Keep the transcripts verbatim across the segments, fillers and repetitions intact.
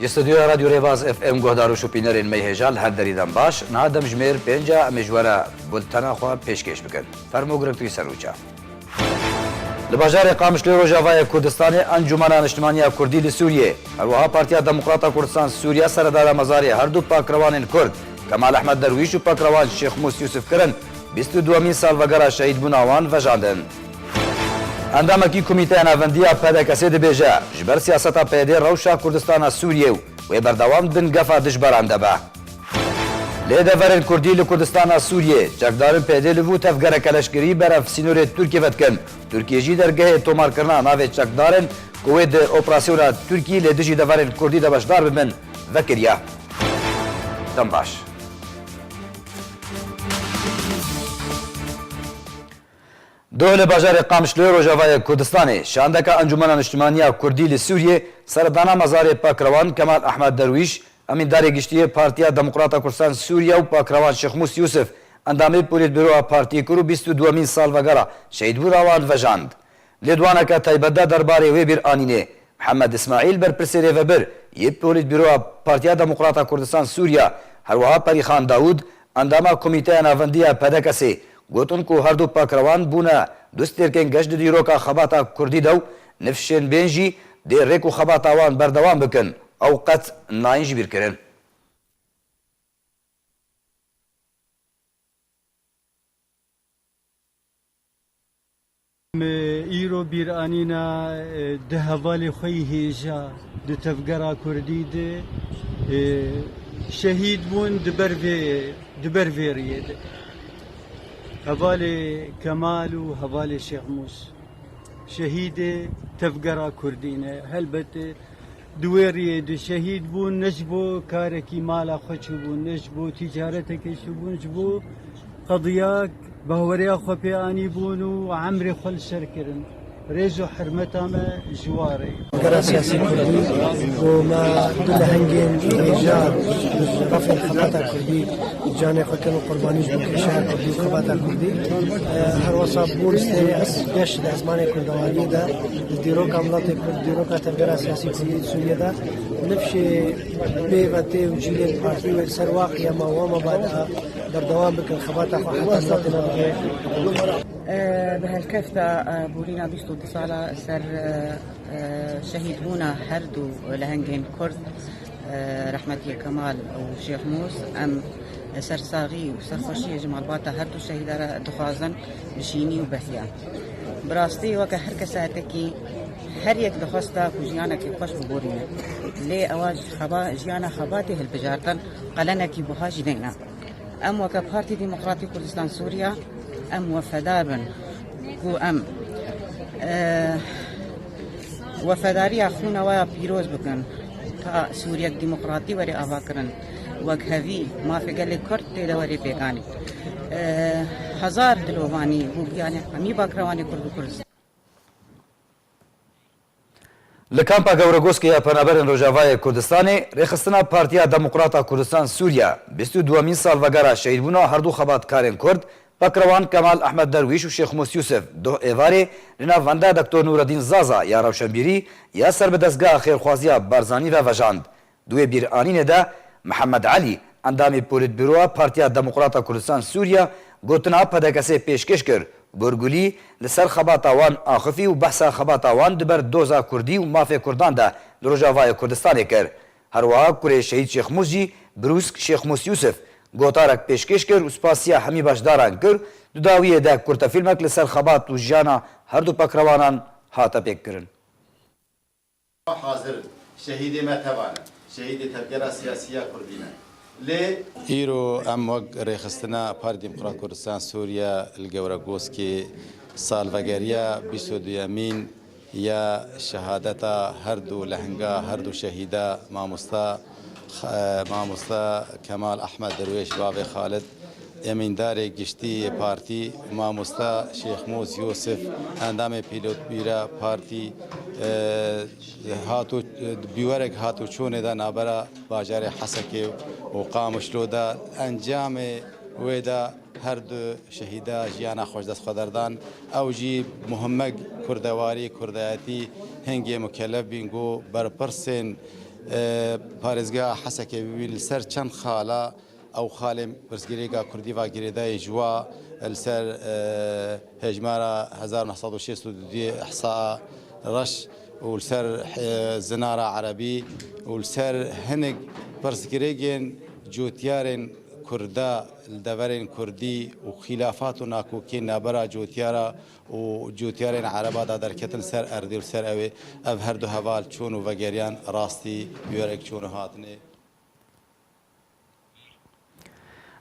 Ji stûdyoya Radyo Rêbaz F M guhdar û şopînerên me yê hêja li her derî dem baş. Niha demjimêr pênc e, em ê ji we re bultena xwe pêşkêş bikin. Fermo girêdayî serûca. Li bajarê Qamişloyê Rojavayê Kurdistanê Encûmena Niştimaniya Kurdî li Sûriyê, her wiha Partiya Demokrata Kurdistan Sûriya seredana mezarê her du pakrewanên Kurd, Kemal Ehmed Derwîş û pakrewan Şêxmûs Yûsif kirin, bîst û duwemîn salvegera şehîdbûna wan vejandin. Endamekî Komîteya Navendî ya P D K S'ê dibêje, ji ber siyaseta P Y D'ê rewşa Kurdistana Sûriyê û wê berdewam di bin gefa dijberan de be. Lê deverên Kurdî li Kurdistana Sûriyê, çekdarên P Y D'ê li vû tevgereke leşkerî berev sînorê Tirkiyê vedikin. Tirkiye jî dergehê tomarkirina navê çekdarên ku wê di operasyona Tirkî lê dijî deverên Kurdî de beşdar bibin, vekiriye. Dem baş. Doh li bajarê Qamişloyê Rojavayê Kurdistanê, şandeka Encûmena Niştimaniya Kurdî li Sûriyê seredana mezarê pakrewan Kemal Ehmed Derwîş, emîndarê giştî yê Partiya Demokrata Kurdistan Sûriye û pakrewan Şêxmûs Yûsif, endamê polîtbîroya partiyê kir û bîst û duwemîn salvegera şehîdbûna wan vejand. Lêdwaneke taybet de derbarê wê bîranînê, Mihemed Îsmaîl, berpirsê rêvebir yê Polîtbîroya Partiya Demokrata Kurdistan Sûriya, her wiha Perîxan Dawûd, endama Komîteya Navendî ya P D K S'ê, gotin ku her du pakrewan bûne du stêrkên geş di dîroka xebata Kurdî de û nifşên bên jî dê rêk û xebata wan berdewam bikin, ew qet nayên ji bîr kirin. Em îro bîranîna, e, di hevalê xwe yî hêja di tevgera Kurdî de, e, şehîd bûn di ber vê, di ber vê riyê de. Hevalê Kemal û hevalê Şêxmûs şehîdê tevgera Kurdî ne. Helbet, e, Di wê riyê de şehîd bûn, ne ji bo karekî mala xwe çûbûn, ne ji bo tîcaretekê çûbûn, ji bo qediya bawerêya xwe pê anîbûn û emrê xwe li ser kirin. Rêz û hurmeta me ji wan re. Gera siyasî Kurdî û me du lehengên hêja ji refên xebata Kurdî canê xwe kirin û qurbanî ji bo kêşeya Kurdî û xebata Kurdî. Her wesa bûn stêrê ez-, geş di ezmanê kurdewariyê de, di dîroka miletê Kurd, dîroka tevgera siyasî Kurdî di Sûriyê de, nifşê pêvetê û cîlên partî wê li ser wa qiyama wa mebada berdewam bikin xebata xwe heta miletê me bigihê. E, bi helkefta, e, borîna bîst û du sala ser, e, e, şehîdbûna her du lehengên Kurd, e, rehmetiyê Kemal û Şêxmûs, em sersaxî û serxweşiyê ji malbata her du şehîda re dixwazin bi şînî û behiya. Bi rastî weke her kesayetekî her yek dixwesta ku jiyanekî xweş biborîne. Lê ewa ji xeba-, jiyana xebatê hilbijartin qelenekî buha jî neyne. Em weke Partî Demokratî Kurdistan Sûriya, em wefedar bin ku em, e, wefedariya xûna we ya pîroz bikin, ta Sûriyek demokratî were avakirin, wek hevî mafê gelê Kurd tê de were pêkanî. E, hezar dilovanî bo giyanê hemî bakrewanê Kurd û Kurdistan. Li kampa Gewregoskê ya Penaberên Rojavayê Kurdistanê, rêxistina Partiya Demokrata Kurdistan Sûriya, bîst û duwemîn salvegera şehîdbûna her du xebatkarên Kurd, pakrewan Kemal Ehmed Derwîş û Şêxmûs Yûsif, doh êvarê li nav venda Doktor Nûredîn Zaza ya rewşenbîrî ya ser bi dezgeha xêrxwaziya Barzanî ve vejand. Di wê bîranînê de Mihemed Elî, endamê Polîtbîroya Partiya Demokrata Kurdistan Sûriya, gotina P D K S'ê pêşkêş kir. Gorgulî li ser xebata wan axifî û behsa xebata wan di ber doza Kurdî û mafê Kurdan de li Rojavayê Kurdistanê kir. Her wiha kurê Şehîd Şêxmûs jî, Birûsk Şêxmûs Yûsif, gotarek pêşkêş kir û spasiya hemî beşdaran kir. Di dawiyê de kurtefîlmek li ser xebat û jiyana her du pakrewanan hate pêkkirin. Hazir in. Şehîdê me teva ne. Şehîdê tevgera siyasî ya Kurdî ne. Lê Îro em wek rêxistina Partî Demokrat Kurdistan Sûriye li Gewregoskê salvegeriya bîst û duyemîn ya şehadeta her du lehinga, her du şehîda mamosta, e, mamosta Kemal Ehmed Derwêş, bavê Xalid, Emîndarê giştî yê partî, mamosta Şêxmûs Yûsif, endamê pîlotbîra partî, e, hato, bîwerek hato çûnê de navbera bajarê Hesekê û Qamişlo de, encamê wê de her du şehîda jiyana xwe ji dest xwe derdan. Ew jî muhimek kurdewarî, kurdayetî hingê mukellef bîn ku berpirsên Parêzgeha Hesekê bibîn li ser çend xala, ew xalên pirsgirêka Kurdî va girêdayî ji wa li ser hejmara hezar neh sed û şêst û du ihsa reş û li ser zinara erebî û li ser hinek pirsgirêkên cotiyarên Kurda li deverên Kurdî û xîlafat û nakokiyên nabera cotiyara û cotiyarên Ereba da derketin ser erdê û ser ew ê, ev her du heval çûn û vegeriyan rastî bi wê re çûn û hatinê.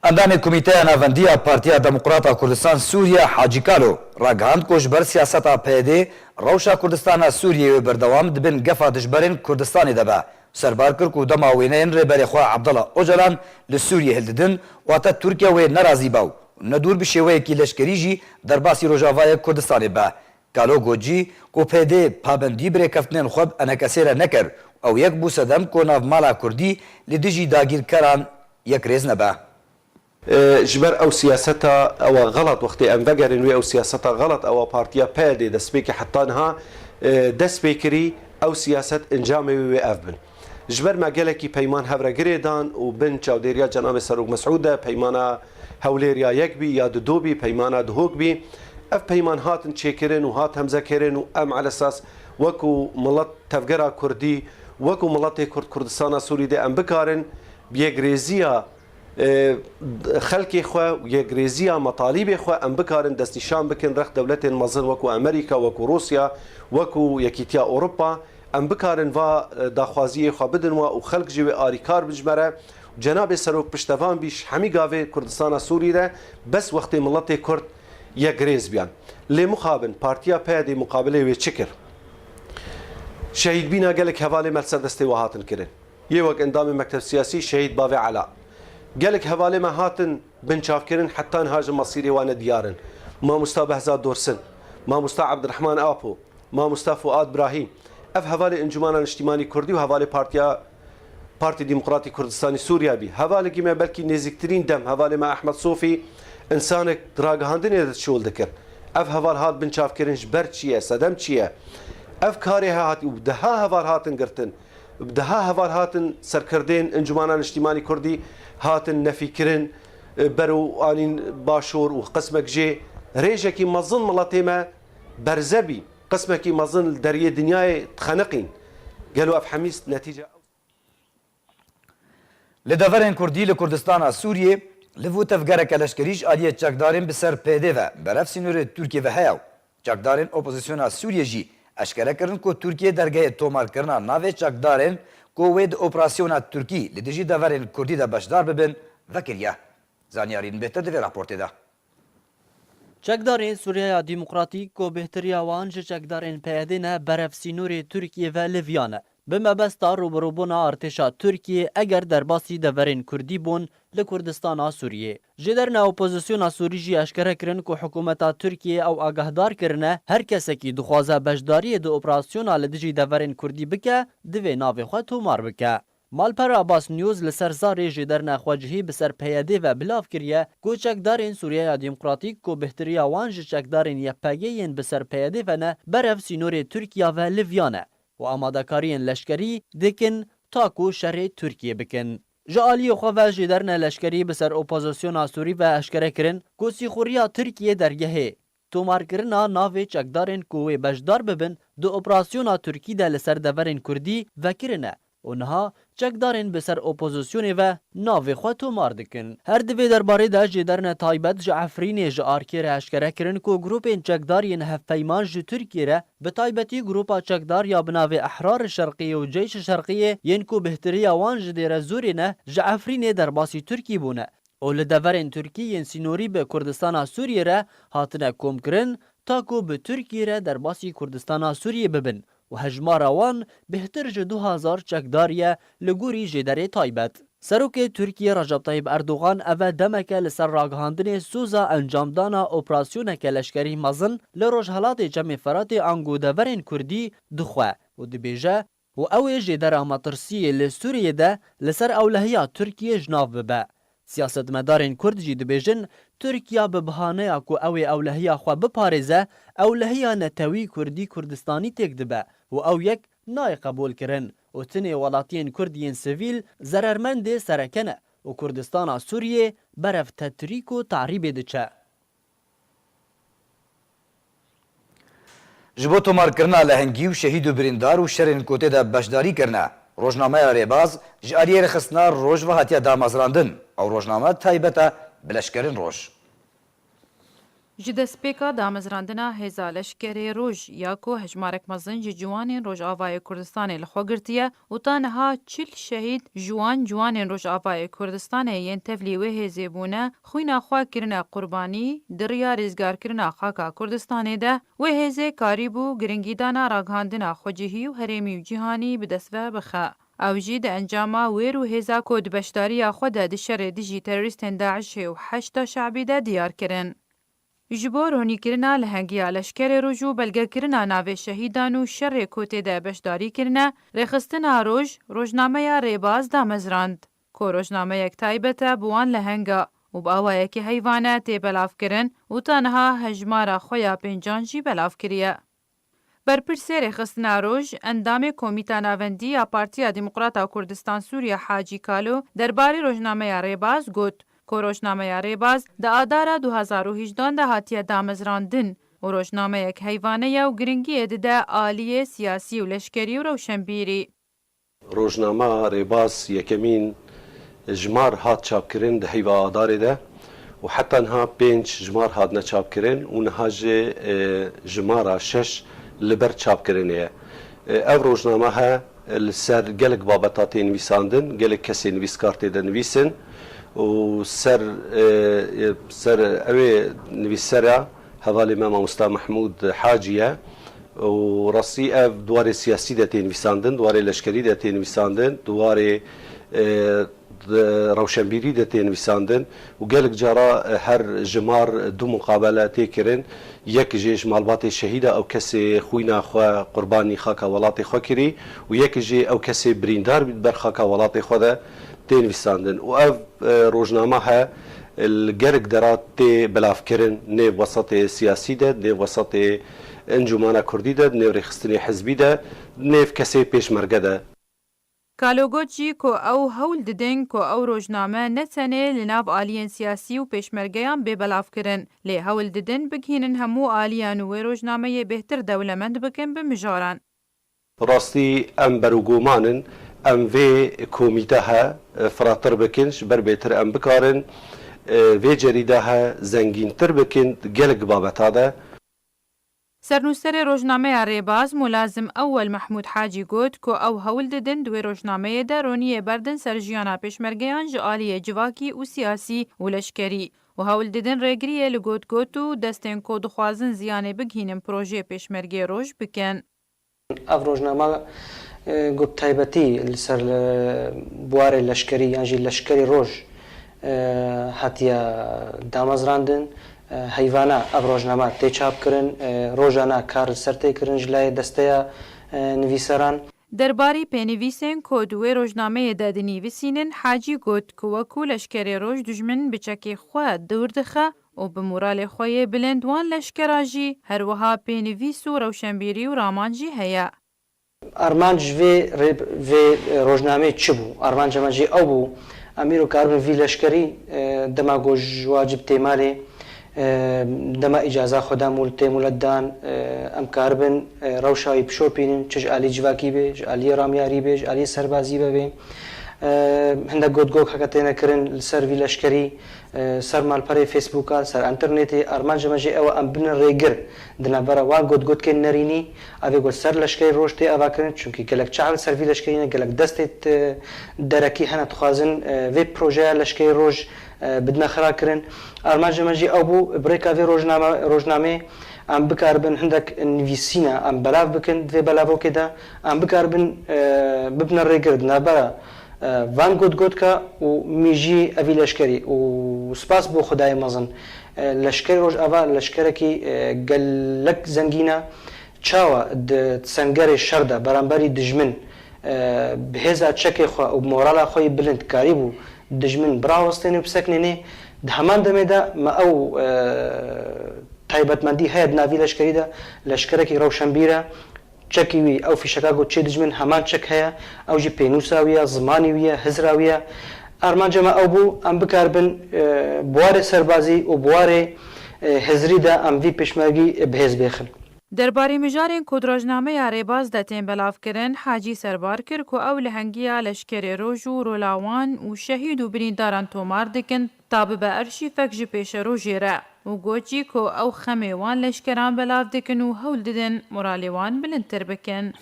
Endamê Komîteya Navendî ya Partiya Demokrata Kurdistan Sûriye Hacî Kalo ragihand ku ji ber siyaseta P Y D rewşa Kurdistana Sûriyeyê wê berdewam di bin gefa dijberên Kurdistanê de be. Serbar kir ku dema wêneyên Rêberê xwe Abdullah Ocalan li Sûriyê hildidin, wate Tirkiye wê nerazî be û ne dûr bi şêweyekî leşkerî jî derbasî Rojavayê Kurdistanê be. Kalo got jî ku P Y D pabendî bi rêkeftinên xwe bi E N K S'ê re nekir û ew yek bû sedem ku navmala Kurdî li dijî dagîrkeran yekrêz nebe. Ji ber ew siyaseta ew a xelat, wextê em vegerin wê ew siyaseta xelat ew a partiya P Y D destpêkê heta niha, e, dest pê kirî, ew siyaset encamê wê wê ev bin. Ji ber me gelekî peyman hev re girê dan û bin çavdêriya Cenabê Serok Mesûd e, peymana Hewlêr ya yek bî ya dido bî, peymana Duhok bî. Ev peyman hatin çêkirin û hat hemzekirin û em elesas wekû milet tevgera Kurdî, wekû miletê Kurd Kurdistana Sûrî de em bikarin bi yekrêziya, e, xelkê xwe û yekrêziya metalîbê xwe em bikarin destnîşan bikin rex dewletên mezin wekû Amerîka, wekû Rûsya, wekû Yekîtiya Ewropa. Em bikarin va, e, daxwaziyê xwe bidin we û xelk jî wê arîkar bin ji me re. Cenabê Serok piştevan bî ji hemî gavê Kurdistana Sûrî re, bes wextê miletê Kurd yekrêz biyan. Lê mixabin, Partiya P Y D muqabilê wê çi kir? Şehîdbîna gelek hevalê me li ser destê we hatin kirin. Yê wek endamê Mekteb Siyasî Şehîd Bavê Ela. Gelek hevalê me hatin binçavkirin, heta niha jî mesîrê wan ne diyar in. Mamosta Behzad Dorsin, Mamosta Ebdirehman Apo, Mamosta Fuad Brahîm. Ev hevalê Encûmena Niştîmanî Kurdî û hevalê Partiya, Partî Demokratî Kurdistanî Sûriya bî. Hevalekî me belkî nêzîktirîn dem, hevalê me Ehmed Sofî, însanek di ragihandinê de şol dikir. Ev heval hat binçavkirin ji ber çi ye, sedem çi ye? Ev karê he hatî û deha heval hatin girtin. Bi deha heval hatin serkirdên Encûmena Niştîmanî Kurdî hatin nefîkirin, e, ber û anîn başûr û qismek jê rêjekî mezin miletê me berze bî, qismekî mezin li deriyê dinyayê dixeniqîn. Gelo ev hemî netîce Li deverên Kurdî li Kurdistana Sûriyê liv û tevgereke leşkerî ji aliyê çekdarên bi ser P Y D ve berev sînorê Tirkiyê ve heye û çekdarên opozisyona Sûriyê jî eşkere kirin ku Tirkiye dergehê tomarkirina navê çekdarên ku wê di operasyona Tirkî li dijî deverên Kurdî de beşdar bibin, vekiriye. Zanyariyên bêhtir di vê raportê de. Çekdarên Sûriyeya Demokratîk ku bêhtiriya wan ji çekdarên P Y D ne berev sînorê Tirkiyê ve liviya ne. Bi mebesta rûbirûbûna artêşa Tirkiyê eger derbasî deverên Kurdî bûn li Kurdistana Sûriyê. Jêderna opozisyona Sûrî jî eşkere kirin ku hikûmeta Tirkiyê ew agahdar kirine, her kesekî dixwaze beşdariyê di operasyona li dijî deverên Kurdî bike, divê navê xwe tomar bike. Malper Abbas News li ser zarê jêderna xwecihî bi ser P Y D ve bilav kiriye ku çekdarên Sûriyeya Demokratîk ku bêhtiriya wan ji çekdarên Y P G yên bi ser P Y D ve ne, berev sînorê Tirkiya ve liviya ne û amadekariyên leşkerî dikin ta ku şerê Tirkiyê bikin. Ji aliyê xwe ve jêderna leşkerî bi ser opozisyona Sûrî ve eşkere kirin ku sîxuriya Tirkiyê dergehê tomarkirina navê çekdarên ku wê beşdar bibin di operasyona Tirkî de li ser deverên Kurdî vekirine û niha çekdarên bi ser opozisyonê ve navê xwe tomar dikin. Her di vê derbarê de jêderine taybet ji Efrînê ji Arkê re eşkere kirin ku grûpên çekdar yên hevpeyman ji Tirkiyê re, bi taybetî grûpa çekdar ya bi navê Ehrar Şerqiyê û Ceyş Şerqiyê yên ku bêhtiriya wan ji Dêrezorê ne, ji Efrînê derbasî Tirkî bûne. û li deverên Tirkî yên sînorî bi Kurdistana Sûriyê re hatine komkirin, ta ku bi Tirkiyê re derbasî Kurdistana Sûriyê bibin û hejmara wan bêhtir ji du hezar çekdar ye li gorî jêderê taybet. Serokê Tirkiyê Recep Tayyip Erdogan eve demeke li ser ragihandinê soza encamdana operasyoneke leşkerî mezin li rojhelatê Çemê Feratê ango deverên Kurdî dixwe û dibêje, û ew ê jêdera metirsiyê li Sûriyê de li ser ewlehiya Tirkiyê ji nav bibe. Siyasetmedarên Kurd jî dibêjin, Tirkiya bi bihaneya ku ew ê ewlehiya xwe biparêze, ewlehiya netewî Kurdî Kurdistanî têk dibe û ew yek nayê qebûlkirin û tinê welatiyên Kurd yên sivîl zerermendê sereke ne û Kurdistana Sûriyê berev tetrîk û tehrîbê diçe. Ji bo tomarkirina lehengî û şehîd û birîndar û şerên ku tê de beşdarî kirine, rojnameya Rêbaz ji aliyê rêxistina Roj ve hatiye damezrandin. Ew rojname taybet e bi leşkerên Roj. Ji destpêka damezrandina hêza leşkerê Roj ya ku hejmarek mezin ji ciwanên Rojavayê Kurdistanê li xwe girtiye û ta niha çil şehîd ji wan ciwanên Rojavayê Kurdistanê yên tevlî wê hêzê bûne, xwîna xwe kirine qurbanî, di riya rêzgarkirina xaka Kurdistanê de, wê hêzê karîbû giringîdana ragihandina xwecihî û herêmî û cîhanî bi dest ve bixe. Ew jî di encama wêr û hêza ku di beşdariya xwe de di şerê dijî terorîstên DAIŞê û Heşda Şe'bî de diyar kirin. Ji bo ronîkirina lehengiya leşkerê Roj û belgekirina navê şehîdan û şerê ku tê de beşdarî kirine, Rêxistina Roj, rojnameya Rêbaz damezrand, ku rojnameyek taybet e bi wan lehenga û bi awayekî heyvane tê belavkirin û ta niha hejmara xwe ya pêncan jî belav kiriye. Berpirsê Rêxistina Roj, endamê Komîta Navendî ya Partiya Demokrata Kurdistan Sûriye Hacî Kalo derbarê rojnameya Rêbaz got ku rojnameya Rêbaz di Adara du hezar û hejdehan de hatiye damezrandin û rojnameyek heyvane ye û giringiyê dide aliyê siyasî û leşkerî û rewşenbîrî. Rojnama Rêbaz yekemîn jimar hat çapkirin di heyva Adarê de û heta niha pênc jimar hatine çapkirin û niha jî, e, jimara şeş li ber çapkirinê ye. E, ev rojname he li ser gelek babeta tê nivîsandin, gelek kesê nivîskar tê de nivîsin û ser, e, e, ser ew ê nivîsera hevalê me mamosta Mehmûd Hacî ye. Û rastî ev di warê siyasî de tê nivîsandin, di warê leşkerî de tê nivîsandin, di warê, e, di rewşenbîrî de tê nivîsandin û gelek cara, e, her jimar du muqabele tê kirin. Yek jê ji malbatê şehîda ew kesê xwîna xwe qurbanî xaka welatê xwe kirî û yek jê ew kesê birîndar bî di ber xaka welatê xwe de tê nivîsandin. Û ev, e, rojnama he, e, li gelek dera tê belavkirin, nêv wesatê siyasî de, nêv wesatê encûmana kurdî de, nêv rêxistinê hizbî de, nêv kesê pêşmerge de. Kalo got jî ku ew hewl didin ku ew rojname ne tenê li nav aliyên siyasî û pêşmergeyan bê belavkirin, lê hewl didin bigihînin hemû aliyan û wê rojnameyê bêhtir dewlemend bikin bi mijaran. Bi rastî em berûgoman in, em vê komîte he, e, firatir bikin, ji ber bêtir em bikarin, e, vê cerîde he zengîntir bikin di gelek babeta de. Sernûserê rojnameya Rêbaz Mulazim Ewel Mehmûd Hacî got ku ew hewl didin di wê rojnameyê de roniyê berdin ser jiyana pêşmergeyan ji aliyê civakî û siyasî û leşkerî û hewl didin rêgiriyê li gotgot û destên ku dixwazin ziyanê bigihînin projeyê pêşmergeyê Roj bikin. Ev rojname, e, ku bi taybetî li ser, e, buwarê leşkerî yan jî leşkerî Roj, e, hatiye damezrandin, e, heyvana ev rojname tê çapkirin, e, rojane kar li ser tê kirin ji layê desteya, e, nivîseran. Derbarî pênivîsên ku di wê rojnameyê de dinivîsînin, Hacî got ku wekû leşkerê Roj dijmin bi çekê xwe dûr dixe, û bi moralê xwe yê bilind wan leşkera jî her wiha pênivîs û rewşenbîrî û raman jî heye. Armanc vê rê-, vê rojnameyê çi bû? Armanca me jî ew bû, em îro karibin vî leşkerî, e, dema ku ji wacib tê malê, e, dema îcaza xwe da mûl-, tê mûlet dan, e, em karibin, e, rewşa wî bişopînin, çi ji alî civakî be, ji aliyê ramyarî be, ji aliyê serbazî be bê. E, hindek gotgok heke têne kirin li ser vî leşkerî, e, ser malperê Facebooka, ser înternetê, armanca me jî ew e em bibin rêgir di navbera wan gotgotkên nerînî, evê ku li ser leşkerê Roj tê avakirin, çunkî gelek çav li ser vî leşkerî ne, gelek destê, e, derekî hene dixwazin, e, vê projeya leşkerê Roj, e, bidine xirakirin. Armanca me jî ew bû, bi rêka vê rojname-, rojnameyê em bikaribin hindek nivîsîne em belav bikin di vê belavokê de, em bikaribin, e, bibine rêgir di navbera e, van gotgotka û mîjî evî leşkerî û spas bo Xwedayê mezin, e, leşkerê Rojava leşkerekî, e, gelek zengîn e. Çawa di sengerê şer de beramberî dijmin, e, bi hêza çekê xwe û bi morala xwe yî bilind karîbû dijmin birawestêne û biseknêne, di heman demê de me ew, e, taybetmendî heye di navî leşkerî de, leşkerekî rewşenbîr e. Çekî wî, ew fîşeka ku çê dijmin heman çek heye, ew jî pênûsa wî ye, zimanî wî ye, hizra wî ye. Armanca me ew bû, em bikaribin, e, bi warê serbazî û bi warê, e, hizrî de em vî pêşmergî bi hêz bêxin. Derbarê mijarên ku di rojnameya Rêbaz de tên belavkirin, Hacî serbar kir ku ew lehengiya leşkerê roj û rola wan û şehîd û birîndaran tomar dikin, ta bibe erşîfek ji pêşerojê re û got jî ku ew xemê wan leşkeran belav dikin û hewl didin moralê wan bilindtir bikin.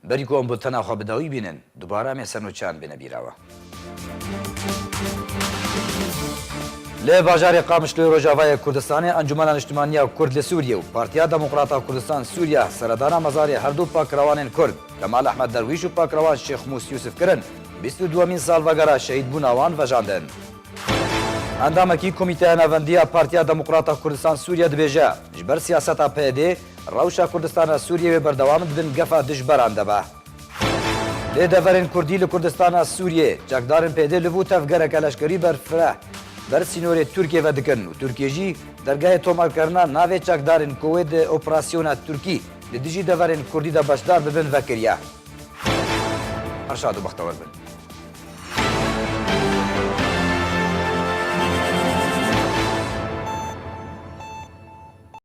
Berî ku em bultena xwe bi dawî bînin, dubare em ê ser nûçeyan bêne bîra we. Li bajarê Qamişloyê Rojavayê Kurdistanê Encûmena Niştimanî ya Kurd li Sûriyê û Partiya Demokrata Kurdistan Sûriye seredana mezarê her du pakrewanên Kurd, Kemal Ehmed Derwîş û pakrewan Şêx Mûs Yûsif kirin, bîst û duwemîn salvegera şehîdbûna wan vejandin. Endamekî Komîteya Navendî ya Partiya Demokrata Kurdistan Sûriye dibêje, ji ber siyaseta P Y D'ê, rewşa Kurdistana Sûriyê wê berdewam dibin gefa dijberan de be. Lê deverên Kurdî li Kurdistana Sûriyê, çekdarên P Y D'ê li vû tevgereke leşkerî berfireh ber sînorê Tirkiyê ve dikin û Tirkiye jî dergehê tomarkirina navê çekdarên ku wê di operasyona Tirkî li dijî deverên Kurdî de beşdar bibin vekiriye. Her şad û bextewar bin.